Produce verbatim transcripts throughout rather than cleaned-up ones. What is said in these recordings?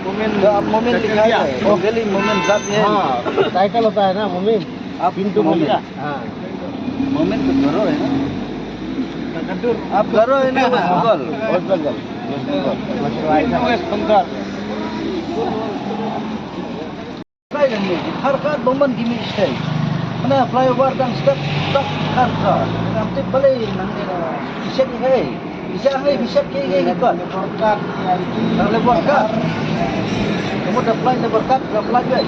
मोमेंट, तो आप मोमेंट दिखा रहे हैं। वो गली मोमेंट जाती है। हाँ, टाइटल होता है ना मोमेंट। आप पिंटू मोमेंट। मोमेंट। हाँ। मोमेंट तो गरो है ना? आप गरो है ना? वेस्ट बंगाल। वेस्ट बंगाल। वेस्ट बंगाल। Flyover dang step tok kar ka. Nang tip balei nang ne na. Bishet ni hei. Bishet hei, bishet ke ke ke kan. Nang le borkat. Kamu dah fly le borkat, dah fly ke.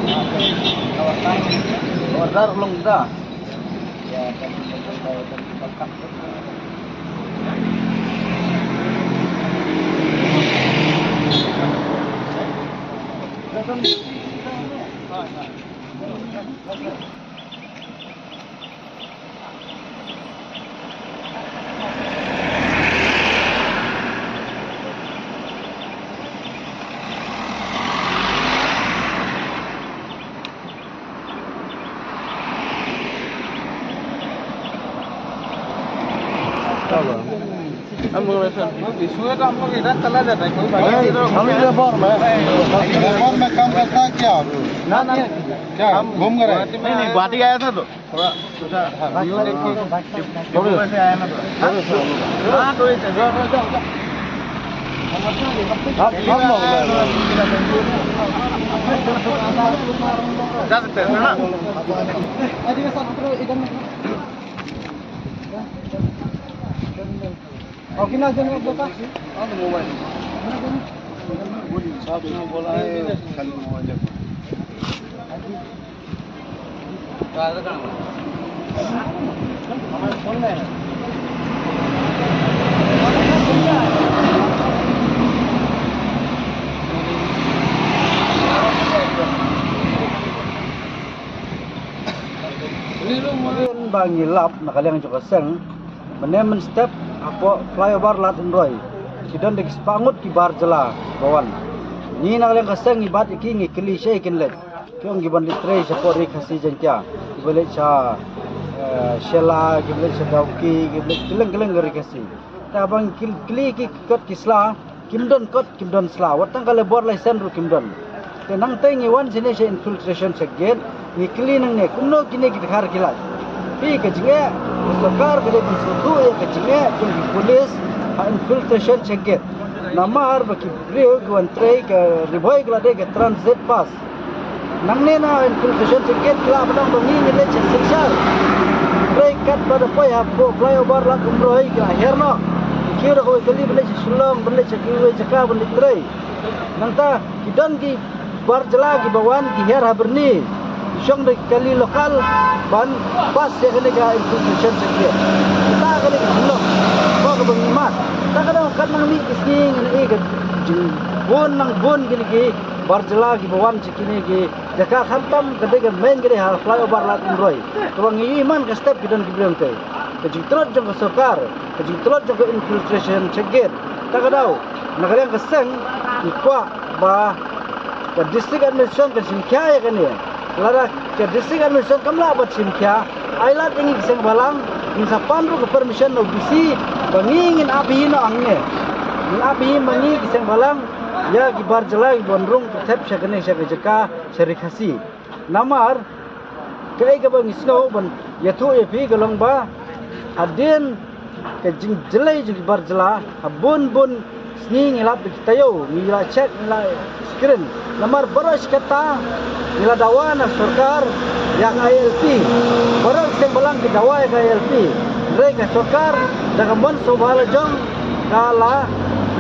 Order long dah. हम इधर लेबर में। लेबर में काम करता है क्या? ना, ना। क्या? घूम कर आए? नहीं, नहीं, गुवाहाटी आया था तो। थोड़ा, थोड़ा, हाँ, थोड़ा सा। से आया ना थोड़ा। हाँ, थोड़ी सी, थोड़ा, थोड़ा, थोड़ा। आप, आप लोग जा सकते हैं ना? और कितना जन का बता? हाँ, तो मोबाइल। साहब ने बोला है, खाली मोबाइल है। Ba ngi lap na ka liang jong ka seng, mynne mynstep hapoh flyover Lad Umroi ki don da ki spah ngut ki bar jylla ba wan. Ngi na ka liang ka seng ngi bat ïa ki, ngi kylli shaei kin leit. Ki ong ki ban leit trei shapoh Ri Khasi Jaiñtia, ki ban leit sha, eh, Shella, ki ban leit sha Dawki, ki ban leit kylleng kylleng ka Ri Khasi. Te haba ngi kyl-, kylli ki kot ki sla, kim don kot, kim don sla. Wat tang ka labour license ruh kim don. Te nangta ngi wan shane sha infiltration check gate, ngi kylli nangne, kumno kine ki dkhar ki lait. Phi, ka jingeh ka sorkar ka dei ban sngewthuh ïa ka jingeh jong ki police ha infiltration check gate. Namar ba ki briew ki wan trei ka Ri Bhoi ka la dei ka transit pass. Nangne na infiltration check gate ki lah ban ong ba ngi ngi leit sha Silchar. Hynrei katba da poi hapoh flyover Lad Umroi ki la hiar noh. Ki kiew da kawei kali ban leit sha Shillong, ban leit sha kiwei jaka ban leit trei. Nangta ki don ki bar jylla kiba wan ki hiar ha Byrni, ki shong da ki kali local ban pass ïa kane ka infiltration check gate. Kata ka dei ka jingeh kaba ngi mad. Kata ka dei, katba ngi mih ka sngi ngi ïohi ka jingbun nang bun kine ki bar jylla kiba wan sha kine ki jaka, khamtam ka dei ka main ka dei ha flyover Lad Umroi. Kaba ngi ïohi man ka step ki don ki briew te. Ka jingtlot jong ka sorkar, ka jingtlot jong ka infiltration check gate. Ta ka daw, na ka liang ka seng, ngi kwah ba ka district administration kan shim khia ïa kane. Lada ka district administration kam lah ban shim khia, ai lad ïa ngi ki seng bhalang, ngin sa pan ruh ka permission na u D C ba ngi ngin ap hi noh hangne. Ngin ap hi ma ngi ki seng bhalang ïa ki bar jylla kiba wan rung thep sha kane, sha ka jaka, sha Ri Khasi. Namar kaei kaba ngi sngew ban ïathuh ïa phi ka long ba hadien ka jingjlei jong ki bar jylla, ha bun bun sngi ngi lap da ki taïew, ngi la check, ngi la screen. Namar baroh shi katta ngi la dawa na sorkar ïa ka I L P. Baroh ki seng bhalang ki dawa ïa ka I L P. Hynrei ka sorkar da ka mon sngewbha la jong ka la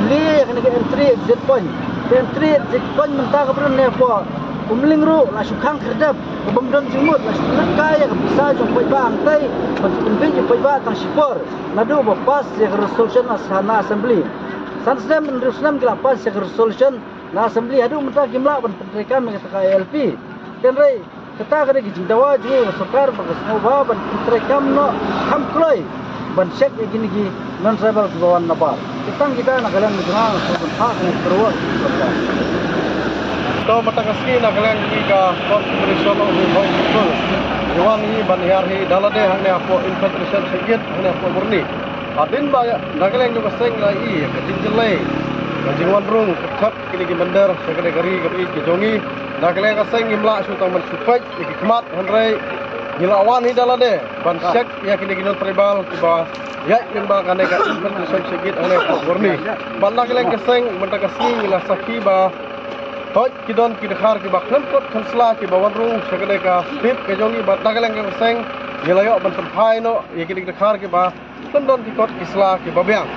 plie ïa kane ka entry exit point. Ka entry exit point mynta ka ba don ne hapoh Umling ruh la shu khang khyrdep, ka bym don jingmut, la shu lehkai ïa ka pisa jong paidbah hangtei, ban pynbeit ïa paidbah tang shipor. Naduh ba pass ïa ka resolution na, na assembly. San snem hynriew snem ki la pass ïa ka resolution na assembly, haduh mynta kim lah ban pyntreikam ïa kata ka I L P. Hynrei kata ka dei ka jingdawa jong ngi ïa ka sorkar ba ka sngewbha ban pyntreikam noh kham kloi ban check ïa kine ki non-tribal kiba wan na bar. Te tang kita na ka liang ka jong nga nga sngewbha ban phah kane ka kyrwoh ïa ka sorkar. To mynta ka sngi na ka liang jong ngi ka Confederation of the Bhoi People, ngi wan hi ban hiar hi da lade hangne hapoh Infantry Station Shakgate hangne hapoh Burni. Hadien ba na ka liang jong ka seng la ïohi ka jingjyllei, ka jingwan rung ka thep kine ki mynder sha kane ka ri kaba ïeit ka jong ngi, na ka liang ka seng ngim lah shuh tang ban shu peit ïa ki khmat, hynrei ngi la wan hi da lade ban check ïa kine ki non-tribal kiba ïaid lyngba kane ka Infantry Station Shakgate hangne hapoh Burni. Bad na ka liang ka seng mynta ka sngi ngi la sakhi ba hooid ki don ki dkhar kiba khlem kot khlem sla kiba wan rung sha kane ka state ka jong ngi, bad na ka liang ka seng ngi la ïoh ban pynphai noh ïa kine ki dkhar kiba khlem don ki kot ki sla kiba biang.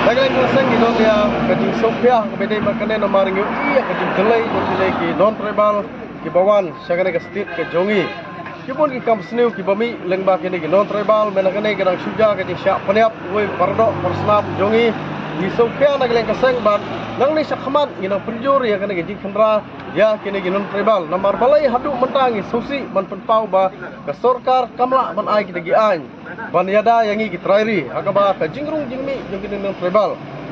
Na ka liang ka seng ngi don ïa ka jingsngewkhia kaba dei bad kane namar ngi ïohi ïa ka jingjyllei jong kine ki non-tribal kiba wan sha kane ka state ka jong ngi. Ki bun ki kam sniew kiba mih lyngba kine ki non-tribal, mynta kane ka dang shu jia ka jingshah pynïap uwei u paradoh parasnam jong ngi. Ngi sngewkhia na ka liang ka seng bad nangne shakhmat ngi nang pynjur ïa kane ka jingkhynra ïa kine ki non-tribal. Namar balei haduh mynta ngi sngewsih ban pynpaw ba ka sorkar kam lah ban ai kita ki aiñ ban ïada ïa ngi ki trai ri ha kaba ka jingrung jingmih jong kine ki non-tribal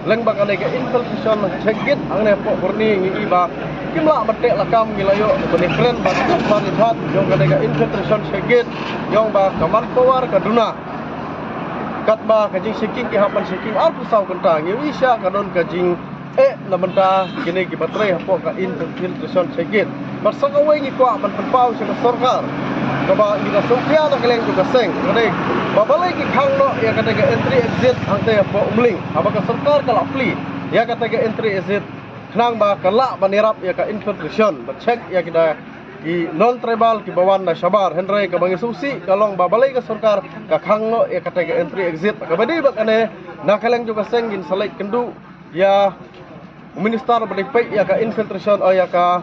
lyngba kane ka Infantry Station Shakgate hangne hapoh Burni. Ngi ïohi ba kim lah ban teh lakam, ngi la ïoh ban ïakren bad ki dkhar jong kane ka Infantry Station Shakgate ïa ba ka manpower ka duna. Katba ka jingshaking ki hap ban shaking arphew saw kynta, ngi ïohi sha ka don ka jingeh na bynta kine kiba trei hapoh ka Infantry Station Shakgate. Bad sa kawei ngi kwah ban pynpaw sha ka sorkar kaba ngi la sngewkhia na ka liang jong ka seng, ka dei ba balei ki khang noh ïa kata ka entry exit hangta hapoh Umling, haba ka sorkar ka la plie ïa kata ka entry exit khnang ba kan lah ban ïarap ïa ka Infantry Station bad check ïa kita ki non-tribal kiba wan na shabar, hynrei kaba ngi sngewsih ka long ba balei ka sorkar ka khang noh ïa kata ka entry exit. Kaba dei bad kane, na ka liang jong ka seng ngin sa leit kynduh ïa u minister ba dei peit ïa ka Infantry Station, oh, ïa ka,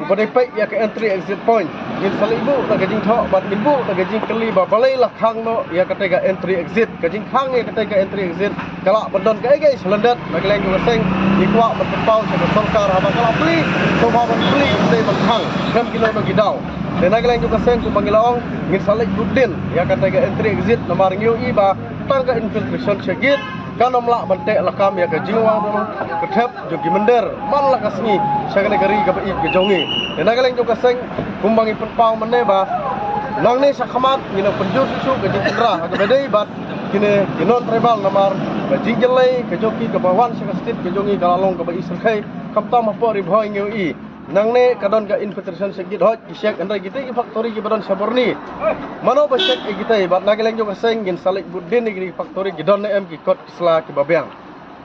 uba dei peit ïa ka entry exit point. Ngin sa leit buh da ka jingthoh bad ngin buh da ka jingkylli ba balei la khang noh ïa kata ka entry exit. Ka jingkhang ïa kata ka entry exit ka lah ban don kaei kaei shalyndet. Na ka liang jong ka seng ngi kwah ban pynpaw sha ka sorkar haba ka la plie, to ba ban plie, to ban khang, khlem ki noh noh ki daw. Te na ka liang jong ka seng kumba ngi la ong, ngin sa leit buh dien ïa kata ka entry exit namar ngi ïohi ba tang ka Infantry Station Shakgate kan ym lah ban teh lakam ïa ka jingwan rung ka thep jong ki mynder man la ka sngi sha kane ka ri kaba ïeit ka jong ngi. Te na ka liang jong ka seng kumba ngi pynpaw mynne ba nangne shakhmat ngi nang pynjur shuh shuh ka jingkhynra ha kaba dei bad kine ki non-tribal namar ka jingjyllei ka jong ki kaba wan sha ka state ka jong ngi ka la long kaba isyrkhei. Khamtam hapoh Ri Bhoi ngi ïohi nangne ka don ka Infantry Station Shakgate, hooid ki check, hynrei kita ki factory kiba don sha Burni mano ba check ïa kita? Bad na ka liang jong ka seng ngin sa leit buh dien ïa kita ki factory, ki don ne em ki kot ki sla kiba biang.